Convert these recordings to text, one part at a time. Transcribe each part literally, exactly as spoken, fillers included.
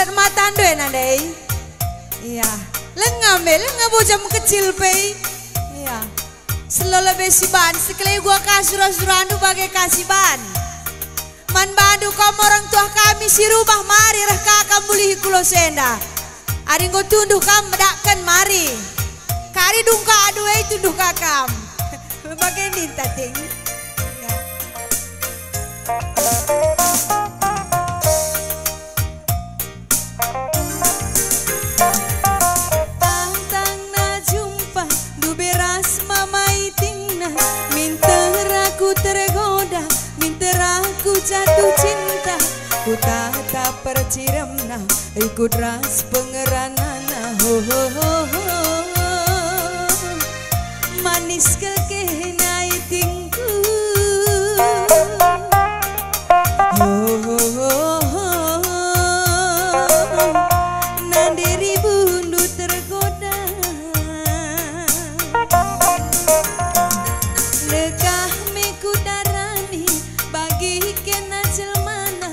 Matandu e nande. Iya. Lenga me, lenga bojam kecil pe. Iya. Selo lebe siban, sekelegu ka sura-surandu bage ka siban. Man bandu kam orang tua kami si rumah mari reh ka kam mulihi ku los enda. Adi enggo tunduh kam medakken mari. Kari dungka adu e tunduh ka kam. Bage ninta ting. Ya. Tangtangna jumpa, ndube ras mama itingna, minter aku tergoda, minter aku jatuh cinta, kutatap perciremna, ikut ras pengeranana, ho, ho, ho, ho. Manis kekehna itingku. Ho, ho, ho, ho. Nande ribundu tergoda. Lekah me kudarani, bagi kena jelmana,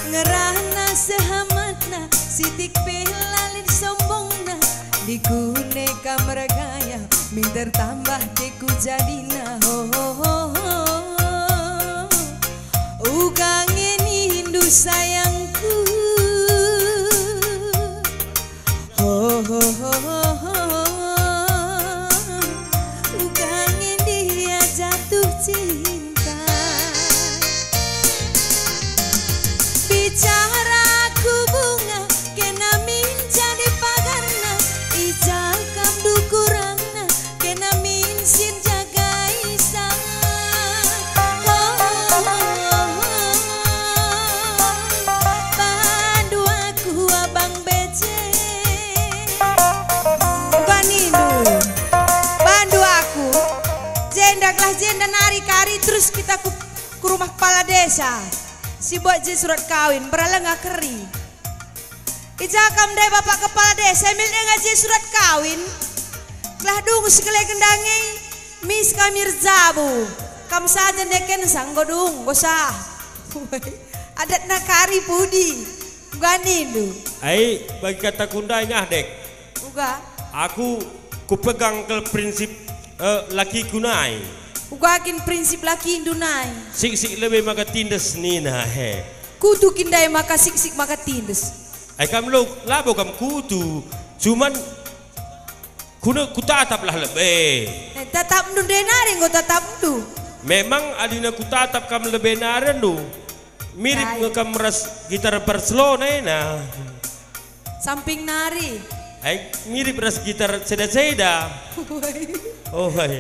ngerana sehamatna, sitik pe la lit sombongna, dikune kam ergaya, minter tambah teku jadina, ho, ho, ho, ho. Uga nge nindu sayangku. Ho, ho, ho, ho, ho. Uga nge ndia jatuh cinta. Bicara ku bunga, kena min jadi pagarna, i ja kam dukurangna, kena min sin jagai sa. Ho, ho, ho, ho. Bandu aku abang bece. Uga nindu, bandu aku. Jenda gelah jenda nari kari terus kita ku, ku rumah kepala desa. Si buat je surat kawin, beralenga keri. I ja kam ndai Bapak Kepala Desa, mil denga je surat kawin. Gelah dung sekeleken dage, mis kami erjabu. Kam saja neken sa enggo dung, enggo sah. Adatna kari pudi. Uga nindu. Ai, bagi kataku ndai ngah, Dek. Uga. Aku kupegang kal prinsip, eh, lakiku nai. Uga kin prinsip lakindu nai. Siksik lebe maka tindes nina, he. Kutu kin ndai maka siksik maka tindes. Ai kam lo, labo kam kutu. Cuman kuna kutatap lah lebe. Eh, tatapndu ndai nari enggo tatapndu. Memang adina kutatap kam lebe nari ndu. Mirip nge kam ras gitar Barcelona ena. Samping nari. Ai, mirip ras gitar ceda-ceda. Woi. Oh, hai.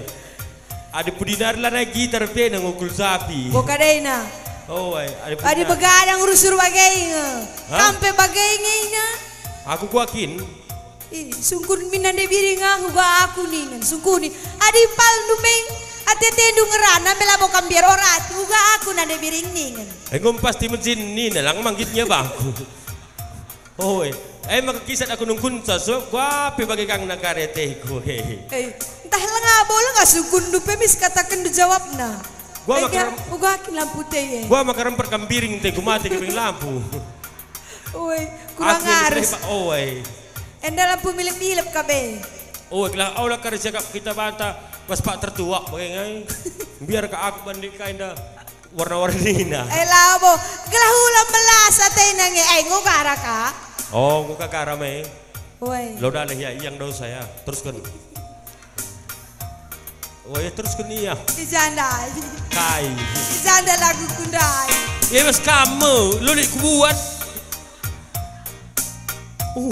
Adi pudi nari lanai gitar pe na ngukul sapi. Bo kadena. Oh, hai. Adi pudi nari. Begadang rusur bage nge. Hah? Kam pe bage nge ina. Aku kuakin. Ih, sungkun min nande biring ah, uga aku ningen. Sungkuni. Adi pal ndu meng, ate-atendu ngerana me labo kam biar orati, uga aku nande biring ningen. Enggo pasti mejin nina lang manggitnya bangku. Oe, e maka kisah aku nungkunca, so, kuape bage kang nakare ateku, he. Eh, ntah lenga bo lenga sungkunndu pe mis katakenndu jawabna. Gua maka rem- uga kin lampu te, eh. Gua maka rempet kam biring te, gua mate keping lampu. Oi, kurang arus. Aku yang diterima, oi. Enda lampu milep-milep ka be. Oi, gelah aula kari siakap kita banta, pas pak tertuak bage ngai. Biar ka aku banding ka enda. Warna-warnina. Eh, labo. Gelah ula melas atena nge. Eh, enggo gara ka? Oh, enggo ka gara me. Woi. Lo daleh ya, yang dosa ya. Teruskan. Woi, teruskan ia. Di janda. Kai. Di janda lagu kundai. Ya, mas kamu, lo lit kubuat. Uh.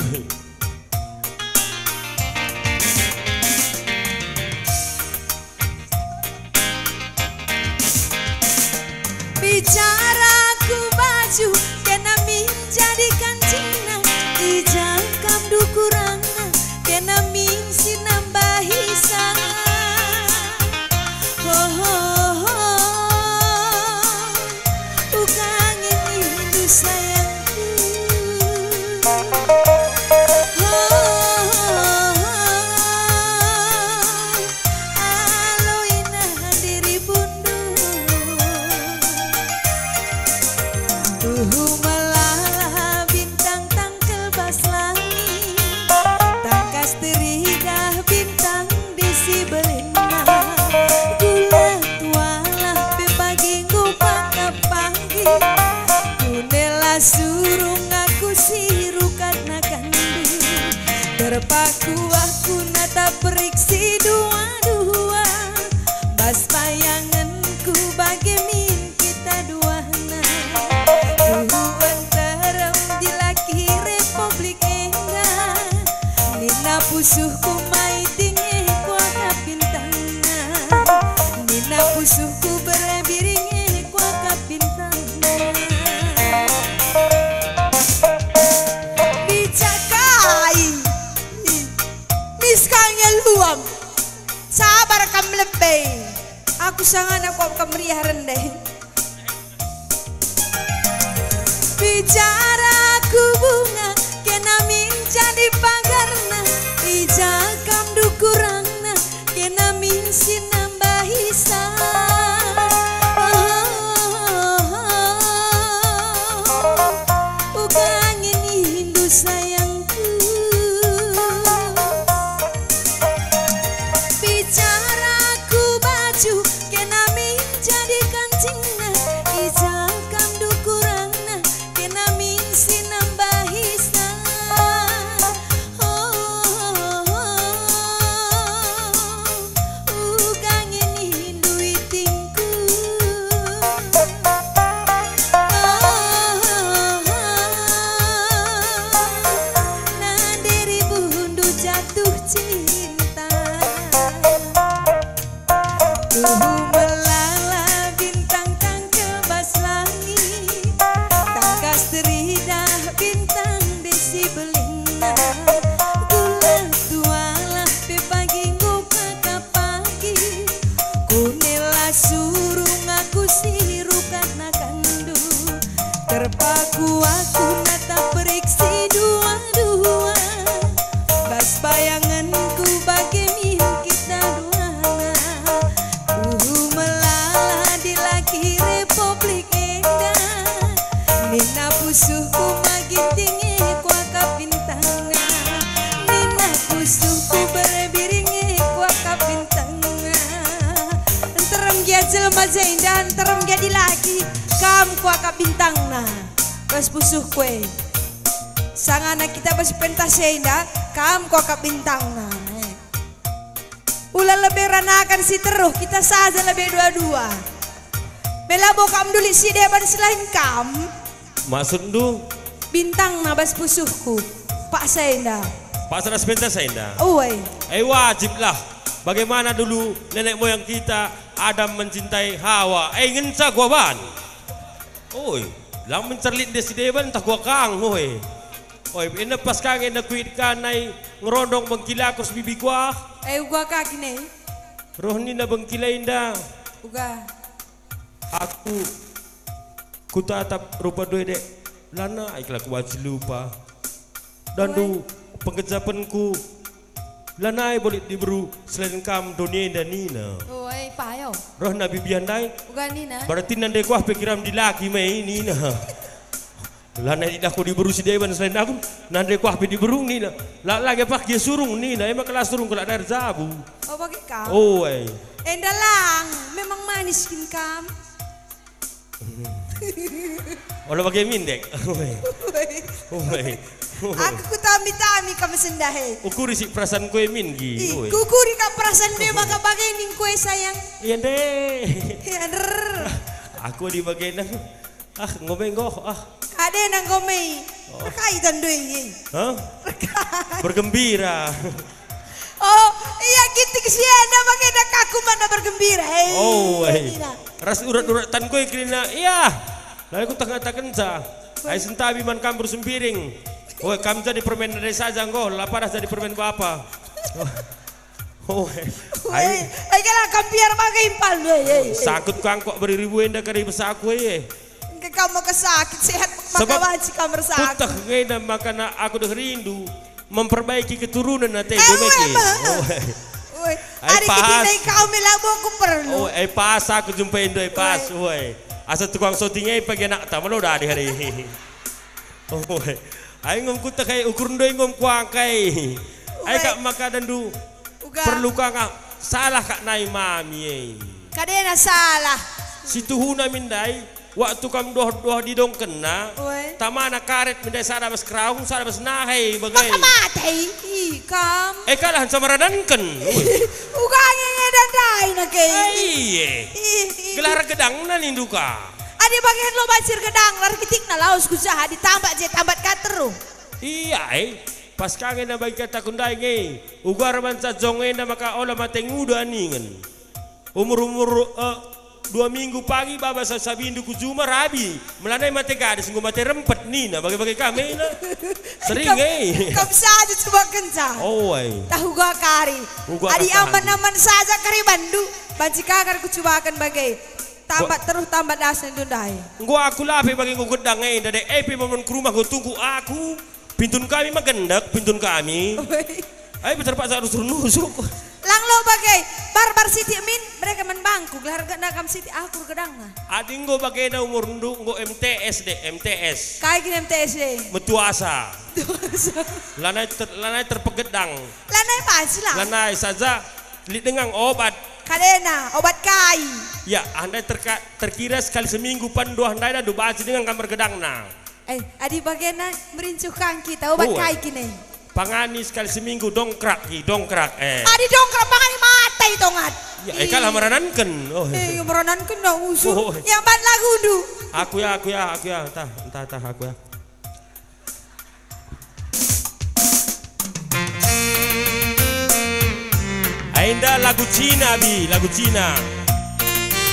Bicara ku baju, kena min jadi kancingna, i ja kam dukurangna, kena min si nambahi sanga. Ho, ho, ho, uga nge nindu sayangku. Ho, ho, ho, alo inah diri bundu. Tuhu melala bintang tangkel Kunela surung aku si rukat nakanndu. Terpaku aku natap perik si dua-dua. Bas bayangenku bage min kita duana. Tuhu nterem dilaki Republik enda. Nina pusuhku mai tinge kuakap bintangna. Nina pusuhku berbiring e kuakap bintangna. Bicakai. Miskange luam. Sabar kam lebe. Aku sangana kuakap meriah rende. Bicara ku bunga, kena min jadi pagarna, i ja kam dukurangna, kena min si nambahi sa. Uga nge nindu sayangku. Bicara ku baju, kena min jadi kancingna, i ja kam dukurangna, kena min si nambahi sa. Oh, uga nge nindu itingku. Oh, nanderi bundu jatuh cinta. Tuhu melala bintang tangke bas langit, tangkas teridah bintang desi belinna. Gula tualah pe pagi enggo kakap pagi, kunela surung aku si rukat nakanndu. Terpaku aku natap perik si dua-dua. Bas bayangenku bage min kita duana. Tuhu melala dilaki Republik enda. Nina pusuhku magin tinge kuakap bintangna. Nina pusuhku berbiring e kuakap bintangna. Nterem gia jelma jenda, nterem gia dilaki, kam kuakap bintangna. Bas pusuhku e. Sangana kita bas pentas enda, kam kuakap bintangna. Eh. Ula lebe ranakan si teruh, kita saja lebe dua-dua. Me labo kam ndulit si deban selain kam. Maksudndu? Bintangna bas pusuhku, paksa enda. Paksa ras pentas enda? Uwe. Eh, wajiblah. Bagaimana dulu nenek moyang kita Adam mencintai Hawa? Eh, ngenca gua ban. Oi, lang mencerlit ndia si deban ntah gua kang, oi. Oi, enda pas kang enda kuit ka nai ngerondong bengkila ku bibi kuah. Eh, uga ka kine. Roh nina bengkila enda. Uga. Aku kutatap rupa doe dek, lana ai kelakuan si lupa. Dandu pengkejapenku, lanai bolit diberu selain kam doni enda nina. Oi, payo. Roh nabi bian ndai. Uga nina. Berarti nande kuah pe kiram dilaki mai nina. Lanai idahku diberu si deban selain aku, nande kuah pe diberu nina. La lagi pak dia surung nina, emang kelas surung kelak dari jabu. Oh, bagi kau. Oi. Enda lang, memang manis kin kam. Ola bage min, Dek. Oi. Oi. Oi. Aku kutami-tami kam sendah, he. Ukuri si perasaan kue min, gi. Ih, oi. Kukuri ka perasaan de maka bage ning kue, sayang. Iya, Dek. Iya, der. Aku di bage nang. Ah, ngome nggoh, ah. Ade nang ngome. Oh. Rekai tandoi, he. Hah? Rekai. Bergembira. Oh, iya, ginting si enda bage dak aku mana bergembira, hei. Oh, eh. Ina. Ras urat-urat tan kue kerina, iya. Lalu ku tengah takenca. Ai sentabi man kam bersembiring. Oh, kam jadi permen dari saja enggo, la padah jadi permen bapa. Oh, eh. Weh, ai. Ai kala kam biar bage impal, weh, eh. Sakut kangkok beri ribu enda kari besaku, eh. Engke kam maka sakit, sehat maka banci kam bersakit. Sebab kuteh ngena maka na aku deh rindu. Memperbaiki keturunan ate. Eh, gue meke. Emang. Oh, eh. Woi, ai ari pas. Kini kau melabo ku perlu. Oh, eh, pas aku jumpai ndoi pas, woi. Asa tukang syuting ai pagi anak ta melo dah di hari. Oh, eh. Ai ngom kutek ai ukur ndoi ngom kuangkai. Ai kak maka dandu. Uga. Perlu kangah salah kak nai mami ai. Kadena salah. Situhuna min ndai. Waktu kam doh-doh didongkenna, Ue. Tamana karet mendai sada bas keraung, sada bas nahai, bage. Maka mate, i, kam. Eh, kalah sama radanken. Ue. Uga nge-, nge dandai na ke. Eh, iye. Ih, ih. Gelah ergedangna nindu ka. Adi bage lo banci ergedang, lar kitikna lawes ku jah, adi tambat je tambat ka teruh. Iya, eh. Pas ka nge na bagi kataku ndai nge. Uga erbanca jong enda maka ola mate nguda ningen. Umur-umur, eh, dua minggu pagi baba sa-, sabindu ku juma rabi. Melanai mate gadis, enggo mate rempet nina, bage-bage kami na. Sering, Kam, eh. Kam saja cubakenca. Oh, ai. Tahu gua kari. Uga Adi katahan. Aman-aman saja kari bandu. Banci kakar kucubaken bage. Tambat Gua- terus tambat das nindu ndai. Enggo aku lape bage enggo gedang, eh, ndade, eh, pe momen ku rumah enggo tunggu aku. Pintun kami ma gendek, pintun kami. Oi. Ai, terpaksa harus nusuk. Lang lo bage, barbar sitik min, mereka man bangku, gelah ergedang kam sitik, aku ergedangna. Adi enggo bagena umurndu, enggo M T S de, M T S. Kai kin M T S de? Metuasa. Metuasa. Lanai ter-, lanai terpegedang. Lanai banci lah. Lanai saja, lit denga obat. Kadena, obat kai? Ya, andai terka-, terkira sekali seminggu pan dua ndai dah, du banci denga kam ergedangna. Eh, adi bagena merincuh kan kita, obat Ue. Kai kine? Pangani sekali seminggu, dongkrak ki, dongkrak, eh. Adi dongkrak pangani mate i tongat. Ya, eh, kalah merananken. Oh. Eh, merananken na usu. Oh. Yang ban lagundu. Aku ya, aku ya, aku ya. Entah, entah, entah, aku ya. Enda lagu Cina, Bi, lagu Cina.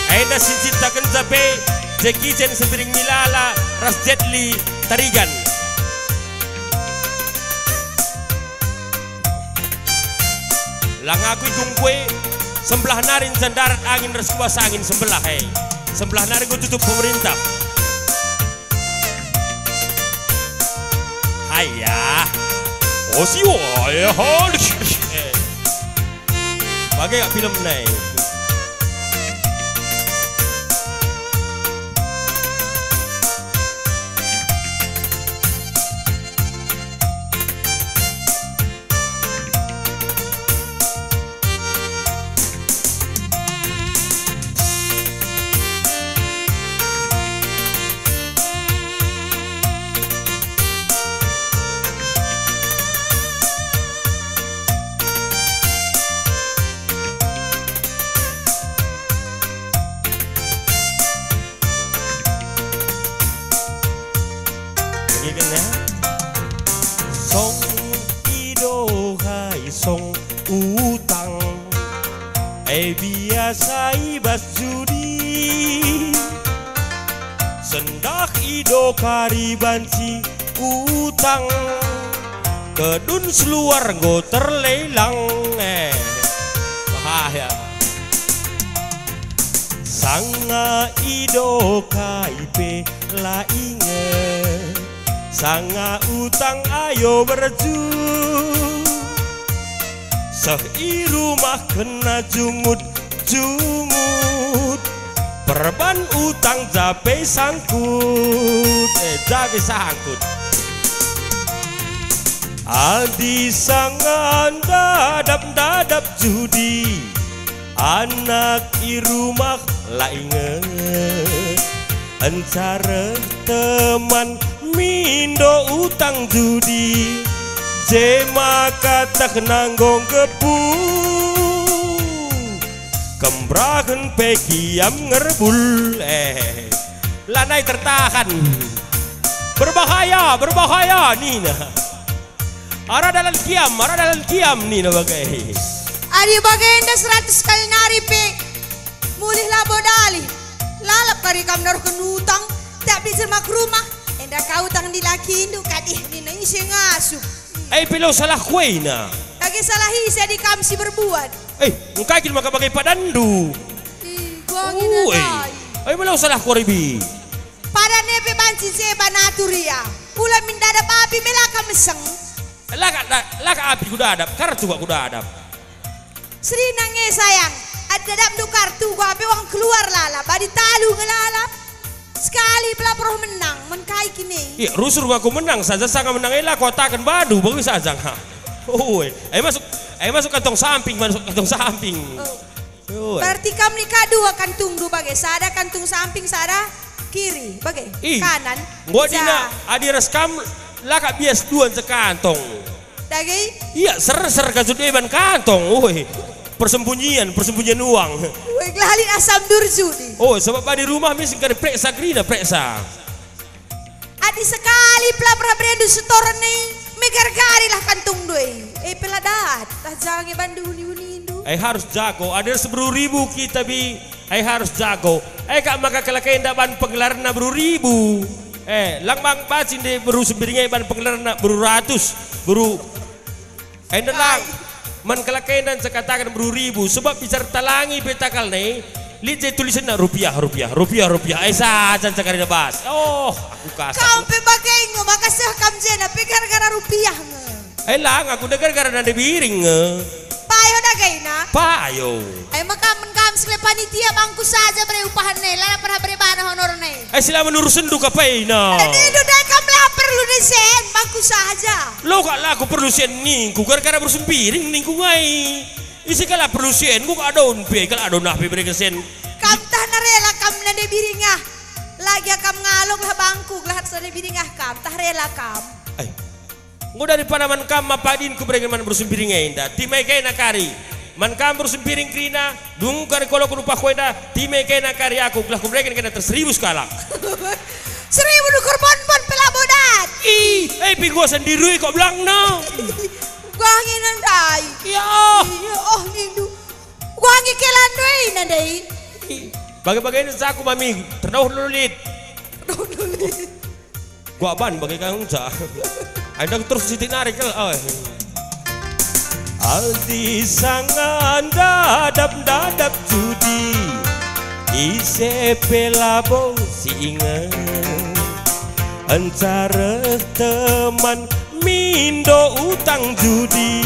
Enda si ciptakenca pe Jackie Chan, Sembiring Milala, ras Jet Li, Tarigan. Lang aku ikung kue, sembelah nari ncandarat angin ras kuasa angin sembelah, he. Sembelah nari enggo tutup pemerintah. Haya. Osi waya hal. Bage ya film nai. Begini, ya. Song ido hai song utang, e biasa i bas judi. Sendah ido kari banci utang, kedun seluar enggo terlelang, eh, bahaya. Sanga ido kai pe la inget, sanga utang ayo berju. Seh i rumah kena jungut-jungut, perban utang jape sangkut, eh, jape sangkut. Adi sanga ndadap-ndadap judi, anak i rumah la inget. Encareh teman mindo utang judi, je maka teh nanggo nggepu. Kembrahen pe kiam ngerbul, eh, lanai tertahan. Berbahaya, berbahaya, nina. Arah dalan kiam, arah dalan kiam, nina bage. Adi bagenda seratus kali nari pe mulih labo dalih. Lalap kari kam naruhken utang, tapi jelma ku rumah, enda ka utang di lakindu, kadih nina ise ngasup. Eh, pe la salah kuena. Bage salah ise adi kam si berbuat. Eh, engkai kin maka bage padanndu? Ih, gua ngina Ui. Kai. Eh, pe la salah kuaribi. Padan e pe banci jeba natur ia. Kula min dadap api me la ka meseng. La ka, la, la ka api kudadap, kartu kudadap. Serina nge sayang, adi dadapndu kartu gua pe uang keluar lalap, adi talu nge lalap. Sekali pelapo roh menang, men kai kine. Iya, rusur aku menang saja, sanga menang e la kuataken badu, bagus saja, ha. Ue, ayo masuk, ayo masuk kantong samping, masuk kantong samping. Oh. Ue. Berarti kam nika dua kantungndu bage, sada kantung samping, sada Kiri, bage? Ih, kanan, enggo ja. Adina, adi ras kam, la kap bias dua nce kantong. Dage? Ia, ser-ser kajut e ban kantong, oi. Persembunyian, persembunyian uang. Oi, gelah lit asam durju di. Oh, sebab badi rumah mis engkari preksa kerina, preksa. Adi sekali pelapar habrendu setoren ni, megar-garilah kantungndu e. E pela dat, tah jange bandu uni-unindu. E harus jago, adi ras beru ribu kita bi, e harus jago. E kap maka kelakenda ban penggelarna beru ribu. E, lang bang bacin de beru Sembiring e ban penggelarna beru ratus, beru Enda lang, man kalak enda nce kataken beru ribu, sebab bicara talangi pe takalna e, lit je tulisenna rupiah, rupiah, rupiah, rupiah, e saja nce karina bas. Oh, aku kasar. Kam pe bage enggo maka seh kam jenda pe gara-gara rupiah nge. E lang, aku nde gara-gara nande Biring nge. Payo dagena. Payo. E maka men kam sekali panitia bangku saja bere upahen e, la pernah bere bana honorna e. E, si la menurusenndu kapaina. Nindu dai kam la perlu ni sen, bangku saja. Lo kak la aku perlu sen ningku, gara-gara beru Sembiring ningku ngai. Ise kak la perlu sen, ku kak adon pe, kal adon ah pe bereken sen. Kam tah na rela kam nande Biring ah. Lagi kam ngalo gelah bangku, gelah nande Biring ah kam, tah rela kam. Eh, Enggo daripada man kam mapa adin kubereken man beru Sembiring enda, time kai na kari. Man kam beru Sembiring kerina, dung kari kolo ku rupah ku enda, time kai na kari aku, gelah kubereken kai na terseribu sekalak. Seribu dukur bonbon pe labo dat. Ih, eh, pe gua sendiri kok belangna. Gua angin ndai. Ya. Iya, oh, nindu. Gua angin kelan ndai, ndai. Ih, bage-bage ini saku mami, terdauh dulu lit. Terdauh dulu lit. Gua ban bage kang ca. Enda terus sitik narik kal, oh. Adi sanga ndadap-ndadap judi, ise pe labo si inget. Enca reh teman mindo utang judi,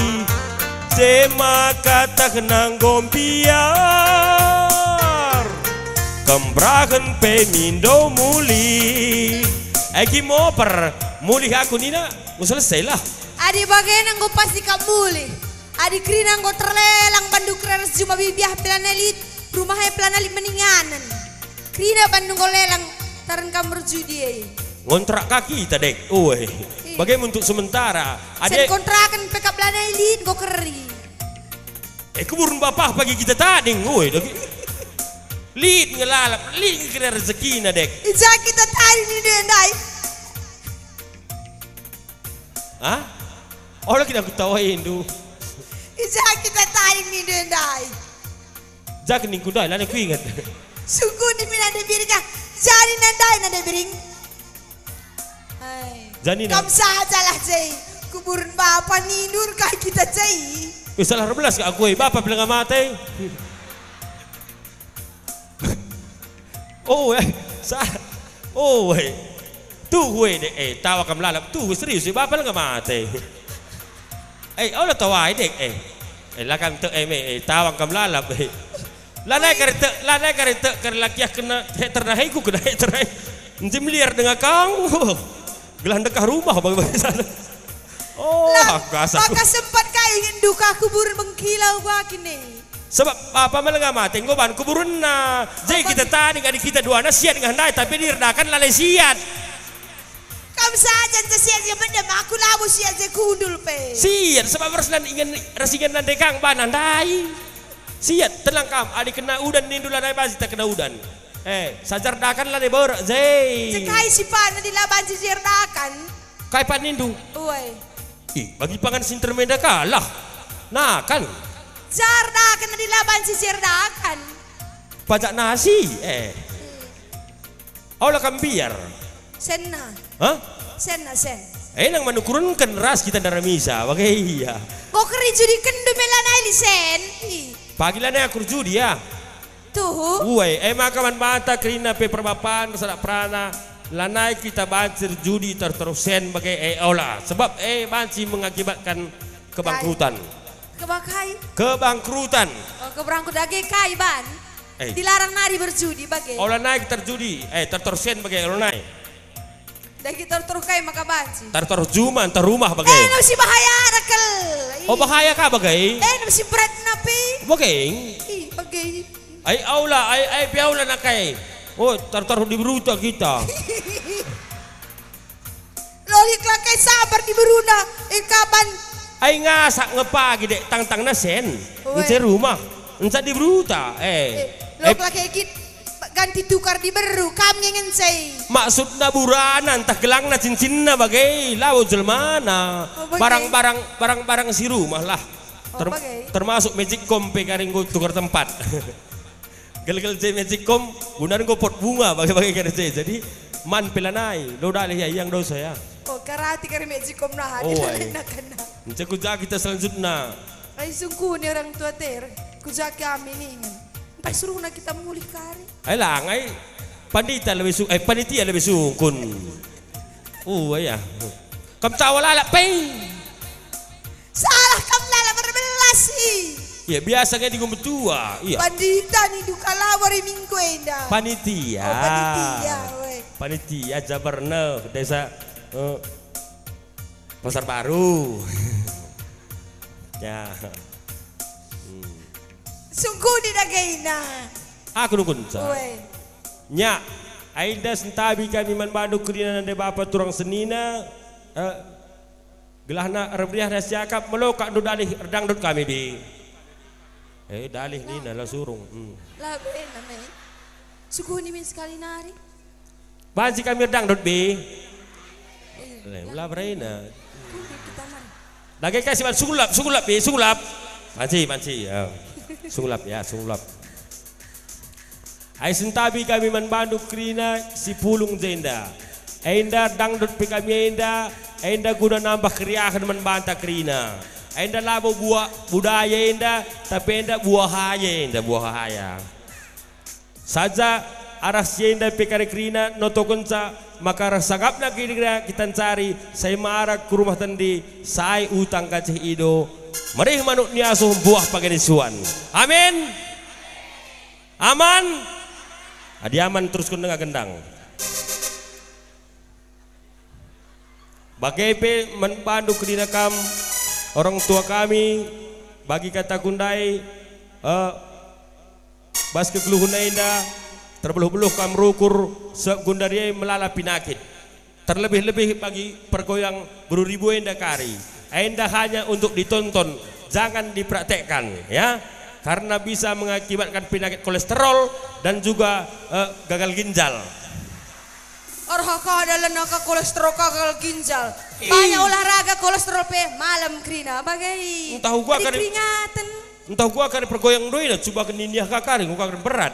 je maka tah nanggo mbiar. Kembrahen pe mindo mulih. Egi moper, mulih aku nina, enggo selesai lah. Adi bagena enggo pasti kap mulih. Adi kerina enggo terlelang bandu kerina ras juma bibiah pe lanai lit, rumah e pe lanai lit meninganen. Kerina bandu enggo lelang taren kam merjudi e. Ngontrak ka kita, Dek. Ue. Iya. Bage untuk sementara. Adi sen kontraken pe kap lanai lit enggo keri. Eh, kuburen bapa pagi kita tading, woi, dage. Lit nge lalap, lit nge kira rezekina, Dek. I ja kita tading nindu ndai. Hah? Oh, lagi aku tawa indu. I ja kita tading nindu ndai. Ja keningku ndai, lana kuinget. Sungguh ni mina de Biring ah. Jadi nandai nande Biring. Hai. Janina. Kam sajalah, Jei. Kuburen bapa nindur kai kita, Jei. Eh, salah erbelas kak aku, eh. Bapa pe langa mate. Oh, eh. Sa-, oh, eh. Tuhu, eh, Dek, eh. Tawa kam lalap. Tuhu, serius, eh. Bapa langa mate. Eh, ola tawa, eh, Dek, eh. Eh, la kam tek, eh, me, eh. Tawa kam lalap, eh. Lanai kari tek, lanai kari tek, kari lakiah kena hektar nahe ku kena hektar nahe. Njem liar denga kang. Gelah ndekah rumah bagi-bagi sana. Oh, la, aku kasar. Maka sempat kai ngendu ka kubur bengkilau gua kini. Sebab apa melengah mate enggo ban kuburenna. Jadi kita tading adi kita duana siat ngah ndai, tapi dirdakan lalai siat. Kam saja nca siat je mendem, aku labo siat je kundul pe. Siat, sebab ras nan ingen, ras ingen nande kang bana ndai. Siat, tenang kam, adi kena udan nindu lanai banci tak kena udan. Eh, sajar dakan lanai berek, zei. Cekai si pan adi la banci jer dakan. Kai pan nindu? Uai. Ih, bagi pangan si termenda kalah. Nah, kan. Jar dakan adi la banci jer dakan. Pajak nasi, eh. Aula kam mbiar. Senna. Hah? Senna, sen. Eh, nang manukurken ras kita ndara misa, bage ia. Enggo keri judikenndu me lanai lit sen. Ih. Pagi lanai aku erjudi, ya. Tuhu. Uai, eh, maka man banta kerina pe perbapan, sadak perana, lanai kita banci erjudi terterus sen bage, eh, ola. Sebab, eh, banci mengakibatkan kebangkrutan. Kebakai. Kebangkrutan. Oh, keberangku dage kai ban? Eh. Dilarang nari berjudi bage. Ola nai terjudi, eh, tertersen bage ola nai. Dage terterus kai maka banci. Terterus juma, enter rumah bage. Eh, nasi bahaya rakel. Oh, bahaya ka bage? Eh, nasi berat napi? Bage. Ih, bage. Ai aula, ai, ai pe aula nakai. Oh, taruh-taruh diberuta kita. Loli kelakai sabar diberuna, eh, kaban. Ai ngasak nge pagi dek tangtangna sen. Oe. Ence rumah. Enca diberuta, eh. Eh, lo Eh. kelakai git, ganti tukar diberu, kam nge ngence. Maksudna burana, ntah gelangna, cincinna bage, labo jelmana. Oh, bage. Barang-barang, barang-barang si rumah lah. Oh, Ter-, bage. Termasuk magicom pe kari enggo tukar tempat. Gel-gel je magicom, guna enggo pot bunga bage-bage kari je. Jadi, man pe lanai, lo dalih ya, yang dosa ya. Oh, karati kari magicom nah, Oh, ai. Kena. Ence ku ja kita selanjutna. Ai sungkun ni orang tua ter, ku ja kami ningen. Ntah suruhna kita mulih kari. Ai lang, ai pandita lebih su-, eh, panitia lebih sungkun. Oh, ya. Kam tawa lalap, pei. Salah kam lalap erbelas i. Ya, biasa nge digo metua. Iya. Pandita nindu kala wari Minggu enda. Panitia. Oh, panitia, weh. Panitia Jabarne desa, eh, Pasar Baru. Ya. Hmm. Sungkun i dage ina. Aku nungkun, Sa. Weh. Nya, ai enda sentabi kami man bandu kerina nande bapa turang senina, eh, gelahna ermeriahna siakap melo kak ndu dalih erdangdut kami, Bi. Eh, dalih nina la surung. Hmm. La bena, me. Sungkun i me sekali nari. Banci kami erdangdut, Bi. Eh, Eh, la berena. Tunggu kita mari. Dage kasih ban sulap, sulap, Bi, sulap. Banci, banci, ya. Sulap, ya, sulap. Ai sentabi kami man bandu kerina si pulung jenda. Enda dangdut pe kami enda, enda guna nambah keriahen man banta kerina. Enda labo buah budaya enda, tapi enda buah haya enda, buah haya. Saja arah si enda pe kari kerina notokenca maka arah sangapna kira kita ncari, sai marak ku rumah tendi, sai utang kacih ido, merih manuk ni asuh buah pagi ni suan. Amin. Aman? Adi aman, terusken denga gendang. Bage pe man bandu kerina kam, orang tua kami, bagi kataku ndai, eh, bas kegeluhen enda, terbeluh-beluh kam rukur, sebab gundari e melala pinakit. Terlebih-lebih bagi pergoyang beru ribu enda kari. Enda hanya untuk ditonton, jangan dipraktekkan, ya. Karena bisa mengakibatkan penyakit kolesterol dan juga, eh, gagal ginjal. Arah kada lenaka kolesterol, gagal ginjal. Ih. Banyak olahraga kolesterol pe malem kerina. Bage. Entah uga Jadi kari, keringaten. Entah uga kari pergoyang doina, cuba keni niah kakari, uga kari berat.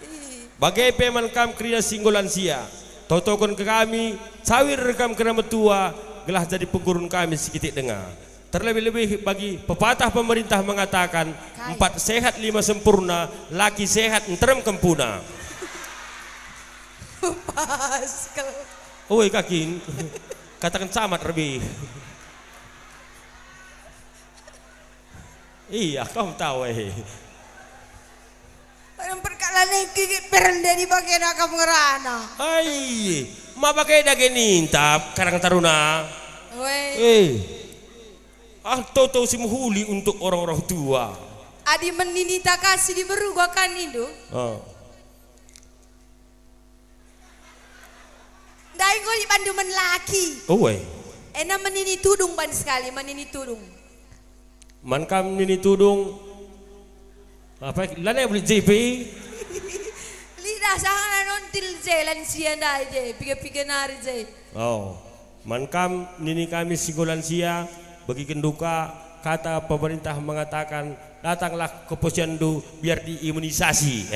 Ih. Bage pe man kam kerina si enggo lansia, totoken ke kami, cawir kam kerina metua, gelah jadi penggurun kami sikitik denga. Terlebih-lebih bagi pepatah pemerintah mengatakan, Kai. Empat sehat lima sempurna, laki sehat nterem kempuna. Pas kal. Oi, kakin. Kataken camat lebih. Iya, kau tahu, eh. Perkara niki berende di bagian akap ngerana. Ai, ma bage dage nintap karang taruna. Weh. Eh. Ah, toto si mehuli untuk orang-orang tua. Adi menini takasi diberu gua kan, Indo. Ah. Ndai nggo lit bandu man laki. Oe. Ena menini tudung ban sekali, menini tudung. Man kam nini tudung. Apa, lanai bulit J P? Lidah sangana nontil je, lansia ndai je, piga-piga nari je. Oh. Man kam nini kami si enggo lansia, begiken duka kata pemerintah mengatakan, datanglah ke posyandu biar diimunisasi.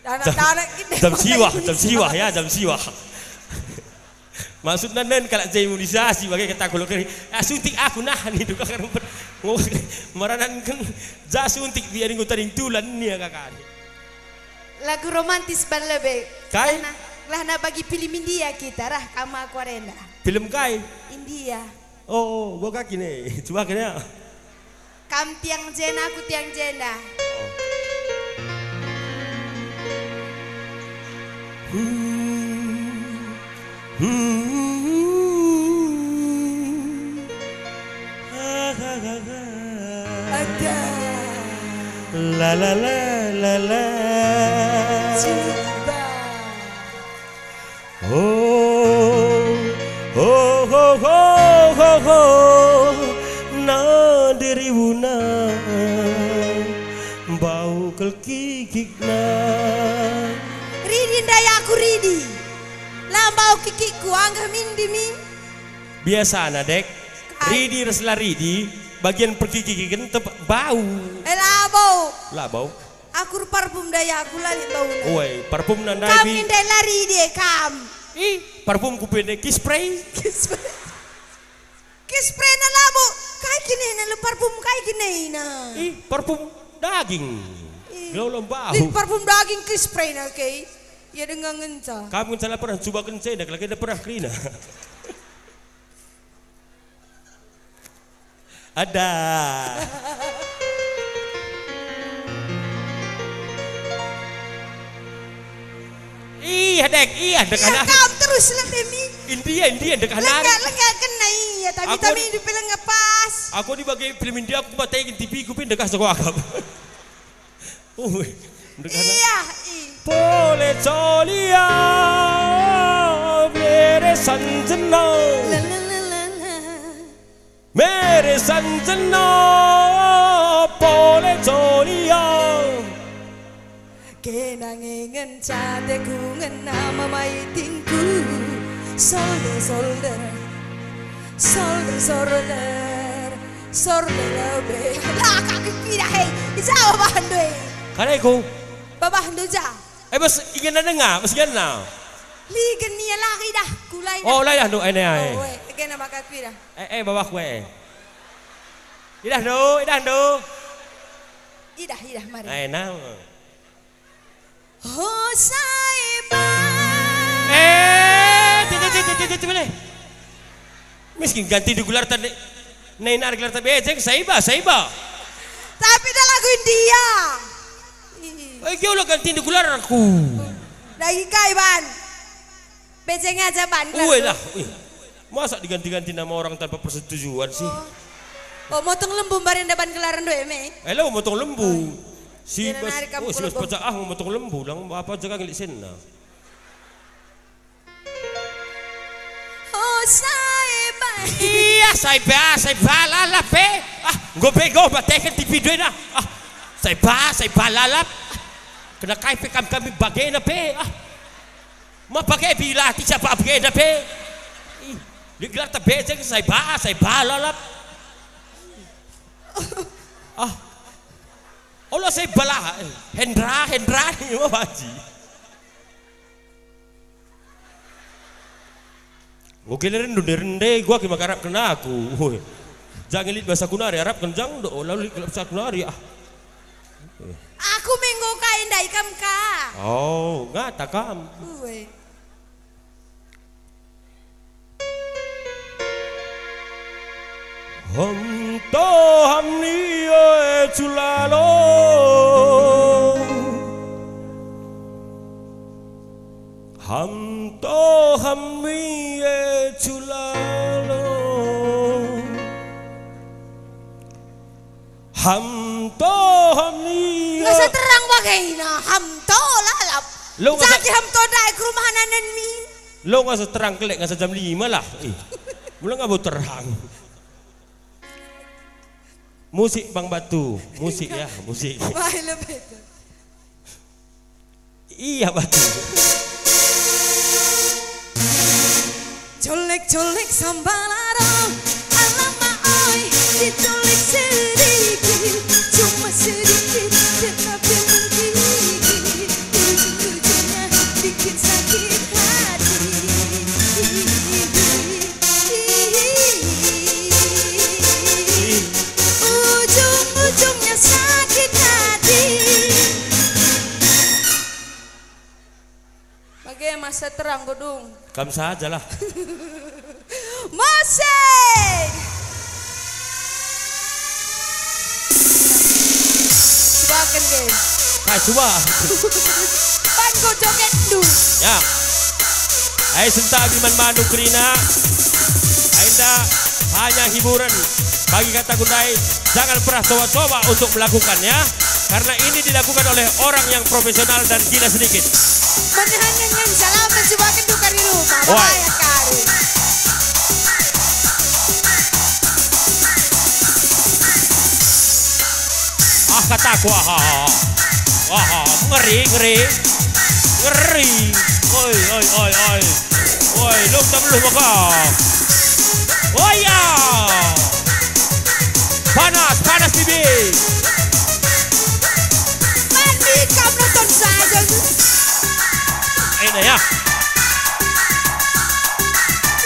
Anak-anak kita jam siwah, jam siwah ya, jam siwah. Maksudna nen kalak je imunisasi bage kata kulo keri. Ah, suntik aku nah ni duka kerempet. Marananken ja suntik biar enggo tading tulan nia kakak. Lagu romantis ban lebe. Kai? Lahna, lahna bagi film India kita rah kama aku arenda. Film kai? India. Oh, oh, gua kaki nih. Coba kena. Kam tiang jenda, aku tiang jenda. Ada. La, la, la, Lele. Coba. Oh, ho, ho, ho, ho, ho, na diriwuna, mbau kal kikikna. Ridi ndai aku, ridi. La mbau kikikku, anggah min, di min. Biasana, Dek. Kai? Ridi ras la ridi, bagian perkikiken tep bau. Eh, la bau. La bau. Aku parfum ndai aku la lit bauna. Oi, parfumna ndai. Kam bi- ngendai la ridi e kam. Ih, parfumku pe ndai Kiss Spray. Kiss Spray. Kiss Spray na labo. Kai kinena le parfum kai kinena? Ih, parfum daging. Ih. Gelolo mbau. Lit parfum daging Kiss Spray na ke. Ia denga ngenca. Kam ngenca la pernah cuba kenca, enda kala kena pernah kerina. Ada. Iya, Dek, iya, Dek, iya, anak. Kam terus lebih mi. India, India, Dek, anak. Lengga, lengga kena iya, tapi, aku tapi di pelengga pas. Aku di bagi film India, aku matakin T V ku pindah kah soko akap. Ui, ndekan. Iya, i. Pole colia, mere sanjena. La, la, la, la, la. Mere sanjena, pole colia. Kena ngenca teku ngena mamai tingku. Solder, solder. Solder, solder. Sor lebe. La ka kepira, hei. Ija babahndu, hei? Kaneku. Babahndu ja. Eh, bas ingena denga, bas ingena. Ligen nia la idah, kulai dah. Oh, la idah, ndu, eh, nia, eh. Oh, eh, kena maka kuidah. Eh, eh, babahku, eh. Idah, ndu, idah, ndu. Idah, idah, mari. Eh, nah. Oh, Saiba. Eh, ti, ti, ti, ti, ti, ti, bele. Miskin ganti di gelar tadi. Nai nari gelar tadi, eh, jeng Saiba, Saiba. Tapi dah lagu India. Ih. Eh, kau lah ganti di gelar aku. Lagi kai, Ban? Bejeng aja ban. Uwe lah, ih. Masa diganti-ganti nama orang tanpa persetujuan sih? Oh. Oh, motong lembu mbarin deban gelaran doe me? Eh, lo motong lembu. Oh, iya. Si bas, oh, si bas pajak ah motong lembu, lang apa jaga ngelik senna. Oh, Saiba. Iya, Saiba, Saiba lalap pe. Ah, enggo bego bateken T V doe nah. Ah, Saiba, Saiba lalap. Kena kai pe kam kami bagena pe. Ah. Ma bage bila ti siapa bage da pe. Ih, lit gelar ta bejeng Saiba, Saiba lalap. Ah. Allah Saiba lah. Hendra, Hendra ni ma baji. Oke, rende, rende, gua ki maka arapken aku. Woi. Jangan lit bahasa kunari, arapken jang do, lalu lit bahasa kunari, ah. Aku menggo kai ndai kam ka. Oh, ngata kam. Uwe. Ham to ham ni e culalo. Ham to ham ni e culalo. Ham to ham ni e. Ngasa terang bagena, ham to lalap. Lo ngasa jaki ham to ndai ke rumah anak nen min. Lo ngasa terang kelek ngasa jam lima lah. Ih. Mula ngabo terang. Musik Bang Batu, musik ya, musik. Wah, lebih tu. Iya, Batu. Colek-colek sambalaro, alamak oi, dicolek sedikit, cuma sedikit, tetapi menggigit, ujung-ujungnya bikin sakit hati. Ujung-ujungnya sakit hati. Bage masa terang gedung. Kam sajalah. Musik. Subaken, ge. Kai suba. Bantu jogetndu. Ya. Ai sentabi man bandu kerina. Ai enda hanya hiburan. Bagi kataku ndai, jangan pernah coba-coba untuk melakukannya. Karena ini dilakukan oleh orang yang profesional dan gila sedikit. Mendengar nyanyian salam mencobakan tukar di rumah. Wah. Bahaya kali. Ah, kataku, ah, ah, ah. Ah, ah, ngeri, ngeri. Ngeri. Oi, oi, oi, oi. Oi, lung tak beluh maka. Oh ya. Panas, panas, bibi. Mandi kam nonton saja. Ini ya.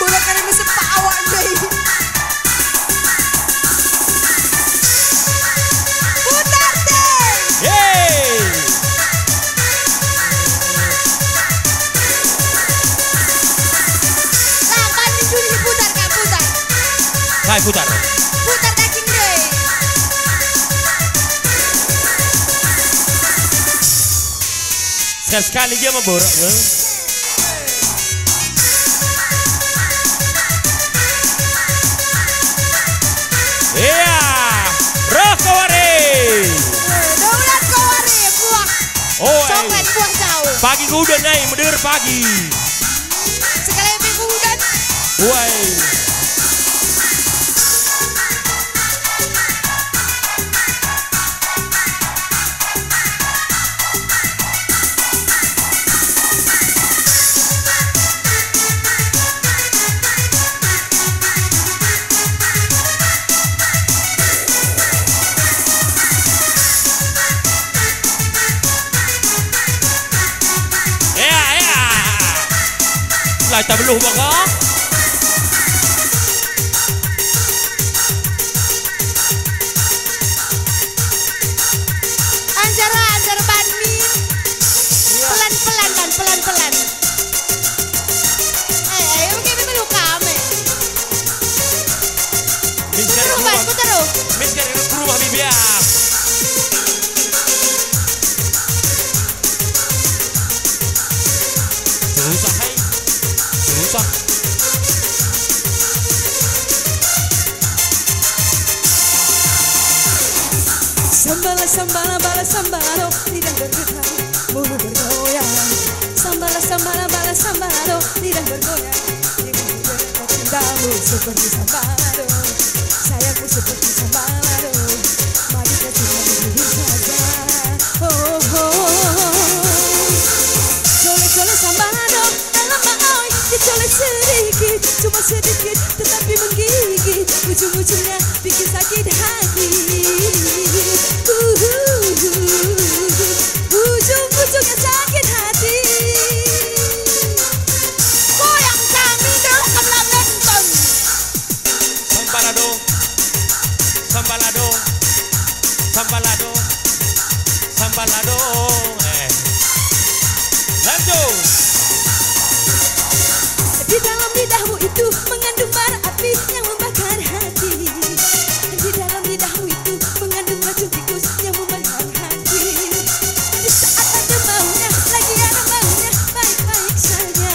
Udah kena mesep awak, Jai. Putar deh. Yeay. Lapan juni putar, Kak, putar. Kai putar. Putar daging deh. Sekali-sekali dia mah borak, ya. Iya, roh kawari. Eh, daulat kawari, buah. Oh, eh. Coklat, buah jauh. Pagi kuda nai, meder pagi. Sekali lebih kuda. Woi. Ea, ea. Lah, tak beluh bangga. Anjar, anjar ban min. Iya. Pelan-pelan, ban, pelan-pelan. Eh, ayo, kayak begitu kami. Mister Putar, ban, rumah. Putar, oh. Mister rumah bibiak. Susah, hai. Susah. Sambala, sambala, bala, sambala, do, lidah bergetar, bulu bergoyang. Sambala, sambala, bala, sambala, do, lidah bergoyang. Cintamu seperti sambalado, sayangku seperti sambalado. Mari kita cinta dulu saja. Oh, oh, oh, oh. Cole-cole sambalado, alamak oi, dicole sedikit, cuma sedikit, tetapi menggigit. Ujung-ujungnya bikin sakit hati. Uhuhu. Ujung-ujungnya sakit hati. Goyang kami, gerak kami, nonton. Sambalado, sambalado, sambalado, sambalado. Eh. Lanjut. Di dalam lidahmu itu mengandung bara api yang membakar hati. Di dalam lidahmu itu mengandung racun tikus yang memakan hati. Di saat ada maunya, lagi ada maunya, baik-baik saja.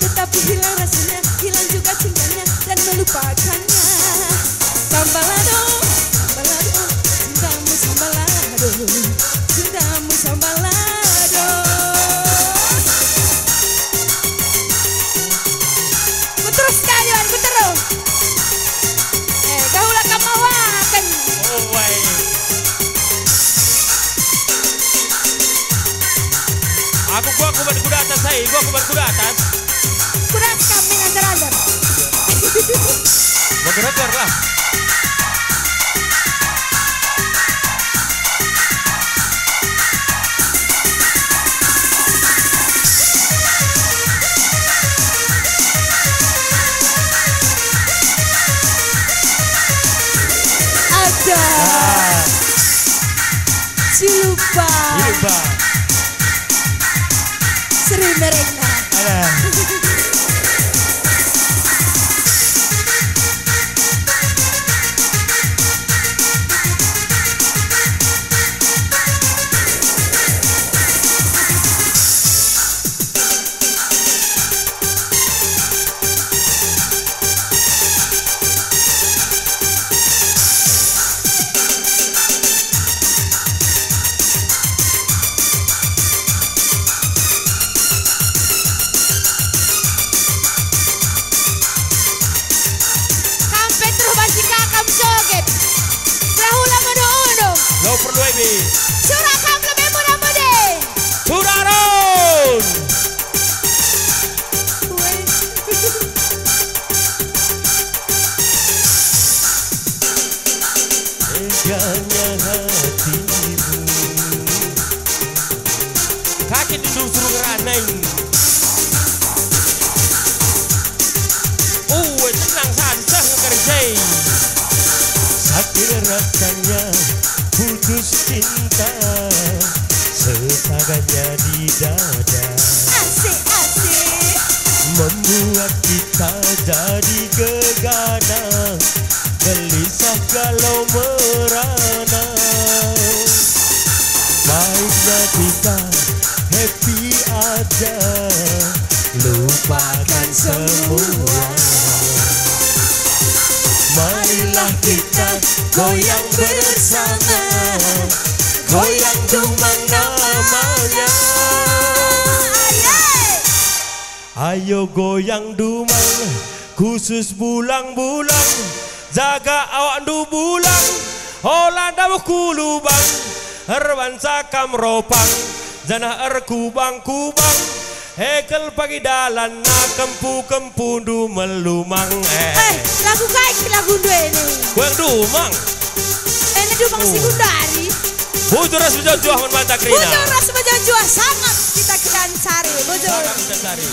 Tetapi hilang rasanya, hilang juga cintanya, dan melupakannya. Sambalado, sambalado, cintamu sambalado, cintamu sambalado. Ku terus kayu, ku terus. Eh, kau lah kamawaken. Oh, wai. Aku gua kuban kuda atas, hai, gua kuban kuda atas. Kuda atas kami ngajar-ajar. Megereger lah. Ada. Ah. Cilupa. Cilupa. Seri merengna. Ada. Tau perlu ebe. Sura kam lebe muda-mudi. Sura Ron. Weh. Teganya hatimu. Kaki nindu suruh ngerana. Uwe tenang sansah ngerjai. Sakit rasanya putus cinta, setaganya di dada. Asik, asik. Membuat kita jadi gegana, gelisah galau merana. Baiknya kita happy aja, lupakan semua. Marilah kita goyang bersama, goyang dumang namanya. Ayo goyang dumang, khusus bulang-bulang, jaga awakndu bulang, ola ndabuh ku lubang, erbansa kam ropang, janah erkubang-kubang, ekel pagi dalanna kempu-kempundu melumang. Eh. Eh, lagu kai kin lagundu ene? Goyang dumang. Ene dumang Oh. Sigundari. Bujur ras mejuah-juah man banta kerina. Bujur ras mejuah-juah, sangap kita kedansari. Bujur. Sangap kita sari.